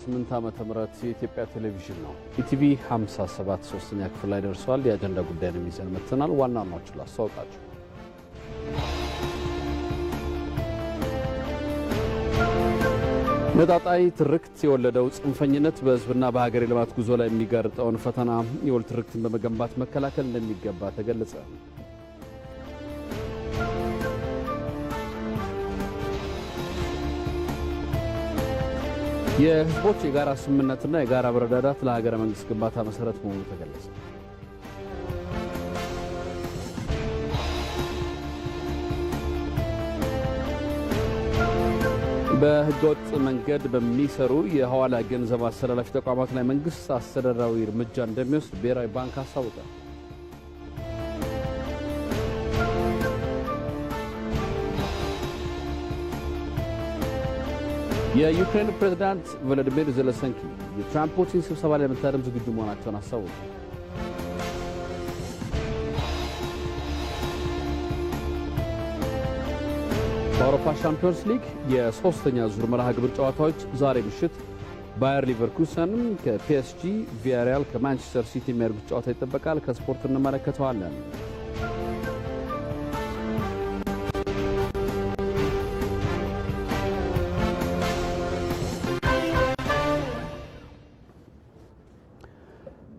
2018 ዓ.ም የኢትዮጵያ ቴሌቪዥን ነው። ኢቲቪ 57 ሶስተኛ ክፍል ላይ ደርሷል። የአጀንዳ ጉዳይን ይዘን መጥተናል። ዋና ዋናዎቹን ላስተዋውቃችሁ። ነጣጣይ ትርክት የወለደው ጽንፈኝነት በሕዝብና በሀገር የልማት ጉዞ ላይ የሚጋርጠውን ፈተና የወል ትርክትን በመገንባት መከላከል እንደሚገባ ተገለጸ። የህዝቦች የጋራ ስምምነትና የጋራ መረዳዳት ለሀገረ መንግስት ግንባታ መሰረት መሆኑ ተገለጸ። በህገወጥ መንገድ በሚሰሩ የሐዋላ ገንዘብ አስተላላፊ ተቋማት ላይ መንግስት አስተዳደራዊ እርምጃ እንደሚወስድ ብሔራዊ ባንክ አስታወቀ። የዩክሬን ፕሬዝዳንት ቮሎዲሚር ዜሌንስኪ የትራምፕ ፑቲን ስብሰባ ላይ ለመታደም ዝግጁ መሆናቸውን አስታወቁ። በአውሮፓ ሻምፒዮንስ ሊግ የሶስተኛ ዙር መርሃ ግብር ጨዋታዎች ዛሬ ምሽት ባየር ሊቨርኩሰን ከፒኤስጂ፣ ቪያሪያል ከማንቸስተር ሲቲ የሚያደርጉት ጨዋታ ይጠበቃል። ከስፖርት እንመለከተዋለን።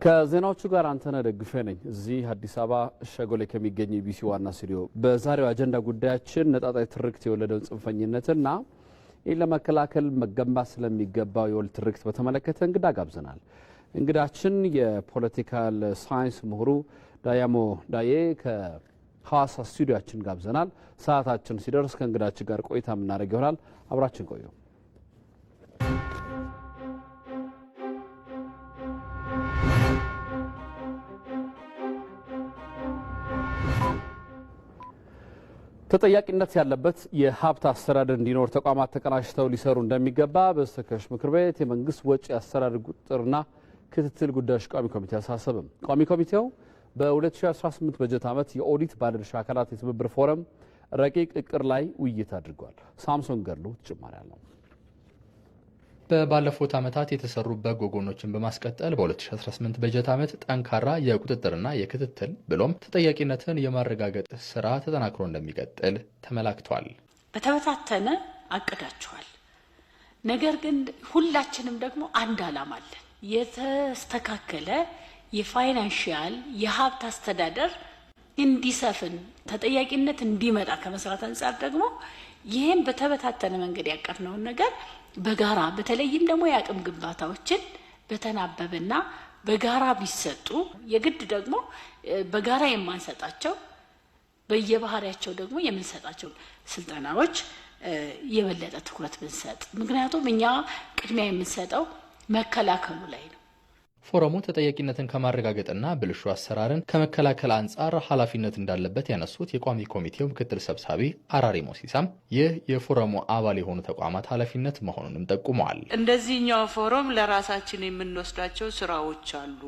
ከዜናዎቹ ጋር አንተነህ ደግፌ ነኝ። እዚህ አዲስ አበባ ሸጎሌ ከሚገኘው ኢቢሲ ዋና ስቱዲዮ። በዛሬው አጀንዳ ጉዳያችን ነጣጣይ ትርክት የወለደውን ጽንፈኝነትና ይህን ለመከላከል መገንባት ስለሚገባው የወል ትርክት በተመለከተ እንግዳ ጋብዘናል። እንግዳችን የ political science ምሁሩ ዳያሞ ዳዬ ከሐዋሳ ስቱዲዮአችን ጋብዘናል። ሰዓታችን ሲደርስ ከእንግዳችን ጋር ቆይታ የምናደርግ ይሆናል። አብራችን ቆዩ። ተጠያቂነት ያለበት የሀብት አስተዳደር እንዲኖር ተቋማት ተቀናጅተው ሊሰሩ እንደሚገባ በሕዝብ ተወካዮች ምክር ቤት የመንግስት ወጪ አስተዳደር ቁጥጥርና ክትትል ጉዳዮች ቋሚ ኮሚቴ አሳሰበ። ቋሚ ኮሚቴው በ2018 በጀት ዓመት የኦዲት ባለድርሻ አካላት የትብብር ፎረም ረቂቅ እቅድ ላይ ውይይት አድርጓል። ሳምሶን ገድሉ ተጨማሪ አለው። በባለፉት ዓመታት የተሰሩ በጎ ጎኖችን በማስቀጠል በ2018 በጀት ዓመት ጠንካራ የቁጥጥርና የክትትል ብሎም ተጠያቂነትን የማረጋገጥ ስራ ተጠናክሮ እንደሚቀጥል ተመላክቷል። በተበታተነ አቅዳችኋል። ነገር ግን ሁላችንም ደግሞ አንድ ዓላማ አለን። የተስተካከለ የ financial የሀብት አስተዳደር እንዲሰፍን ተጠያቂነት እንዲመጣ ከመስራት አንጻር ደግሞ ይህን በተበታተነ መንገድ ያቀድነውን ነገር በጋራ በተለይም ደግሞ የአቅም ግንባታዎችን በተናበበና በጋራ ቢሰጡ የግድ ደግሞ በጋራ የማንሰጣቸው በየባህሪያቸው ደግሞ የምንሰጣቸው ስልጠናዎች የበለጠ ትኩረት ብንሰጥ፣ ምክንያቱም እኛ ቅድሚያ የምንሰጠው መከላከሉ ላይ ነው። ፎረሙ ተጠያቂነትን ከማረጋገጥና ብልሹ አሰራርን ከመከላከል አንጻር ኃላፊነት እንዳለበት ያነሱት የቋሚ ኮሚቴው ምክትል ሰብሳቢ አራሪ ሞሲሳም ይህ የፎረሙ አባል የሆኑ ተቋማት ኃላፊነት መሆኑንም ጠቁመዋል። እንደዚህኛው ፎረም ለራሳችን የምንወስዳቸው ስራዎች አሉ።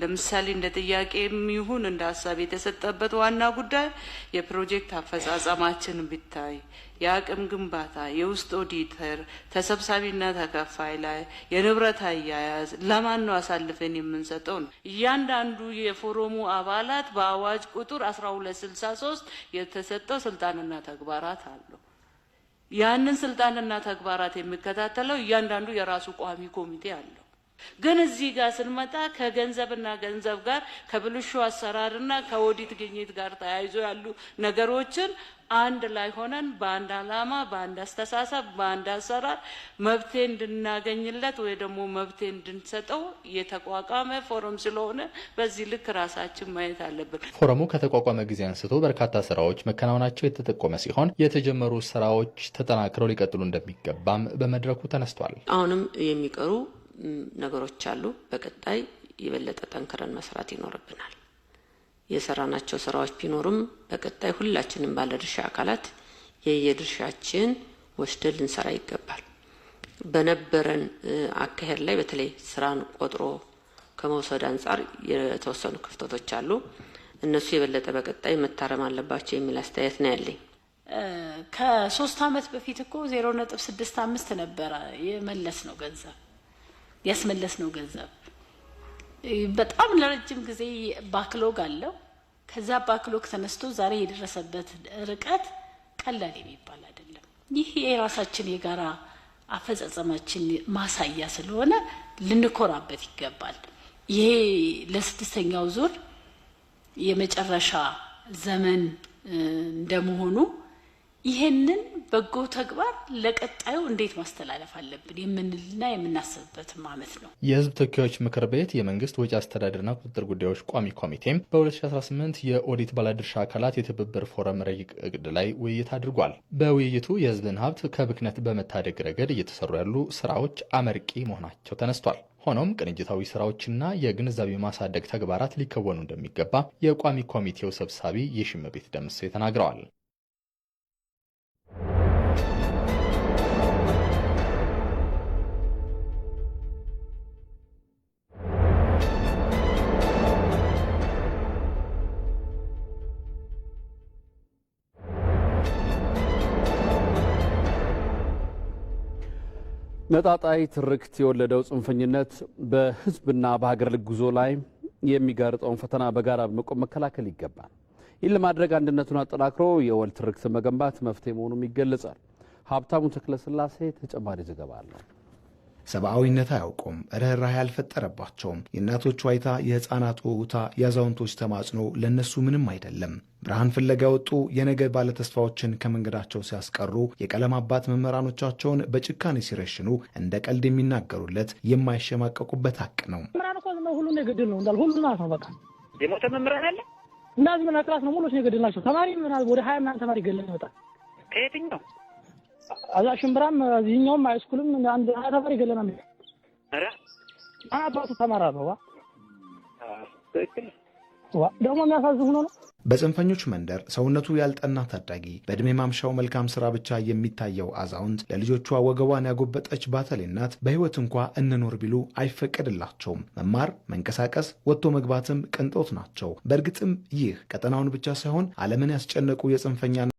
ለምሳሌ እንደ ጥያቄም ይሁን እንደ ሀሳብ የተሰጠበት ዋና ጉዳይ የፕሮጀክት አፈጻጸማችን ቢታይ፣ የአቅም ግንባታ፣ የውስጥ ኦዲተር፣ ተሰብሳቢና ተከፋይ ላይ የንብረት አያያዝ ለማን ነው አሳልፈን የምንሰጠው ነው። እያንዳንዱ የፎረሙ አባላት በአዋጅ ቁጥር 1263 የተሰጠው ስልጣንና ተግባራት አለው። ያንን ስልጣንና ተግባራት የሚከታተለው እያንዳንዱ የራሱ ቋሚ ኮሚቴ አለው። ግን እዚህ ጋር ስንመጣ ከገንዘብና ገንዘብ ጋር ከብልሹ አሰራርና ከኦዲት ግኝት ጋር ተያይዞ ያሉ ነገሮችን አንድ ላይ ሆነን በአንድ ዓላማ፣ በአንድ አስተሳሰብ፣ በአንድ አሰራር መብቴ እንድናገኝለት ወይ ደግሞ መብቴ እንድንሰጠው የተቋቋመ ፎረም ስለሆነ በዚህ ልክ ራሳችን ማየት አለብን። ፎረሙ ከተቋቋመ ጊዜ አንስቶ በርካታ ስራዎች መከናወናቸው የተጠቆመ ሲሆን የተጀመሩ ስራዎች ተጠናክረው ሊቀጥሉ እንደሚገባም በመድረኩ ተነስቷል። አሁንም የሚቀሩ ነገሮች አሉ። በቀጣይ የበለጠ ጠንክረን መስራት ይኖርብናል። የሰራናቸው ስራዎች ቢኖሩም በቀጣይ ሁላችንም ባለድርሻ አካላት የየድርሻችን ወስደን ልንሰራ ይገባል። በነበረን አካሄድ ላይ በተለይ ስራን ቆጥሮ ከመውሰድ አንጻር የተወሰኑ ክፍተቶች አሉ። እነሱ የበለጠ በቀጣይ መታረም አለባቸው የሚል አስተያየት ነው ያለኝ። ከ3 ዓመት በፊት እኮ 0.65 ነበረ የመለስ ነው ገንዘብ፣ ያስመለስ ነው ገንዘብ። በጣም ለረጅም ጊዜ backlog አለው። ከዛ backlog ተነስቶ ዛሬ የደረሰበት ርቀት ቀላል የሚባል አይደለም። ይህ የራሳችን የጋራ አፈጻጸማችን ማሳያ ስለሆነ ልንኮራበት ይገባል። ይሄ ለስድስተኛው ዙር የመጨረሻ ዘመን እንደመሆኑ ይሄንን በጎ ተግባር ለቀጣዩ እንዴት ማስተላለፍ አለብን የምንልና የምናስብበትም ዓመት ነው። የሕዝብ ተወካዮች ምክር ቤት የመንግስት ወጪ አስተዳደርና ቁጥጥር ጉዳዮች ቋሚ ኮሚቴም በ2018 የኦዲት ባለድርሻ አካላት የትብብር ፎረም ረቂቅ እቅድ ላይ ውይይት አድርጓል። በውይይቱ የሕዝብን ሀብት ከብክነት በመታደግ ረገድ እየተሰሩ ያሉ ስራዎች አመርቂ መሆናቸው ተነስቷል። ሆኖም ቅንጅታዊ ስራዎችና የግንዛቤ ማሳደግ ተግባራት ሊከወኑ እንደሚገባ የቋሚ ኮሚቴው ሰብሳቢ የሽመቤት ደምሴ ተናግረዋል። ነጣጣይ ትርክት የወለደው ጽንፈኝነት በህዝብና በሀገር ጉዞ ላይ የሚጋርጠውን ፈተና በጋራ በመቆም መከላከል ይገባል። ይህን ለማድረግ አንድነቱን አጠናክሮ የወል ትርክትን መገንባት መፍትሄ መሆኑም ይገለጻል። ሀብታሙ ተክለስላሴ ተጨማሪ ዘገባ አለው። ሰብአዊነት አያውቁም፣ ርኅራኄ አልፈጠረባቸውም። የእናቶች ዋይታ፣ የሕፃናት ውታ፣ የአዛውንቶች ተማጽኖ ለእነሱ ምንም አይደለም። ብርሃን ፍለጋ የወጡ የነገ ባለተስፋዎችን ከመንገዳቸው ሲያስቀሩ፣ የቀለም አባት መምህራኖቻቸውን በጭካኔ ሲረሽኑ እንደ ቀልድ የሚናገሩለት የማይሸማቀቁበት ሀቅ ነው። መምህራን እኮ ዝም ብለው ሁሉን የገደል ነው እንዳል ሁሉ ማለት ነው። በቃ የሞተ መምህራን አለ። እንዳዚህ ምን class ነው ሙሉን የገደል ናቸው። ተማሪ ምን ወደ 20 ምናምን ተማሪ ገለን ይወጣል። ከየትኛው? እዛ ሽምብራም እዚህኛውም high school ም አንድ 20 ተማሪ ገለናል። ኧረ አባቱ ተማራ ነው ዋ። ትክክል። ዋ ደግሞ የሚያሳዝን ሆኖ ነው። በጽንፈኞች መንደር ሰውነቱ ያልጠና ታዳጊ፣ በዕድሜ ማምሻው መልካም ስራ ብቻ የሚታየው አዛውንት፣ ለልጆቿ ወገቧን ያጎበጠች ባተሌ እናት በሕይወት እንኳ እንኖር ቢሉ አይፈቀድላቸውም። መማር፣ መንቀሳቀስ፣ ወጥቶ መግባትም ቅንጦት ናቸው። በእርግጥም ይህ ቀጠናውን ብቻ ሳይሆን ዓለምን ያስጨነቁ የጽንፈኛና